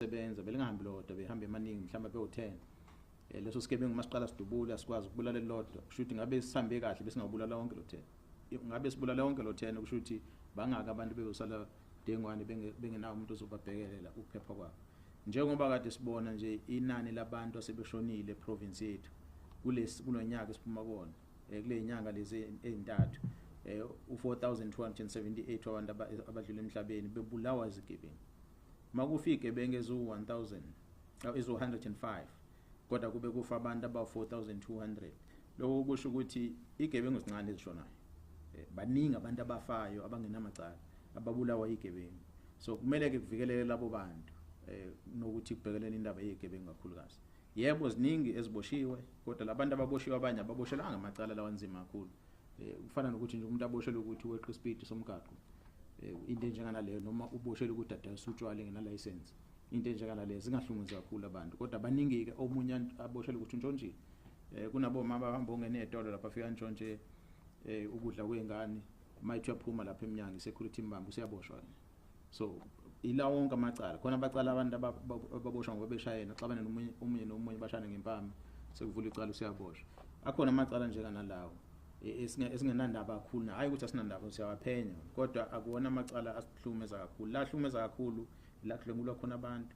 Sebenza belingahambi lodwa, behambe emaningi, mhlawumbe bewu-10. Leso sigebengu masiqala sidubula, sikwazi ukubulala elilodwa, kusho ukuthi ngabe sihambe kahle besingabulala wonke lo 10. Ngabe sibulala wonke lo 10, kusho ukuthi bangaka abantu bebesala dengwane bengenawo umuntu ozobabhekelela ukuphepha kwabo. Njengoba kade sibona nje inani labantu asebeshonile eprovince yethu kulesi kulonyaka esiphuma kuwona, kule nyanga lezi ezintathu, u4278 wabantu abadlula emhlabeni bebulawa izigebengu. Makufika igebengu ezu1000, ezu105, kodwa kube kufa abantu aba4200, lokho kusho ukuthi igebengu zincane ezishonayo. Baningi abantu abafayo abangenamacala ababulawa igebengu. So kumele ke kuvikelele labo bantu, nokuthi kubhekelele indaba yegebengu kakhulukazi. Yebo, ziningi eziboshiwe, kodwa labantu ababoshiwe abanye ababoshelwanga amacala lawanzima kakhulu. Kufana nokuthi nje umuntu aboshelwe ukuthi weqa ispeed somgaqo, into enjenganaleyo, noma uboshelwe ukuthi adayisa utshwala engena license, into enjenganaleyo zingahlungezi kakhulu abantu. Kodwa baningi ke, omunye aboshelwe ukuthi untshontshile. Kunabo mama abahamba ongena ezitolo lapha, afika ntshontshe ukudla kwengane, mayithi uyaphuma lapha eminyango security imbambe, usiyaboshwa. So ila wonke amacala khona, abacala abantu ababoshwa ngoba beshayena, xabane nomunye, omunye nomunye bashane ngempama, sekuvula icala, usiyaboshwa. Akhona amacala njenganalawo esingenandaba kakhulu, hayi ukuthi asinandaba, siyawaphenya, kodwa akuwona amacala asihlukumeza kakhulu. La hlukumeza kakhulu la kudlwengulwa khona abantu.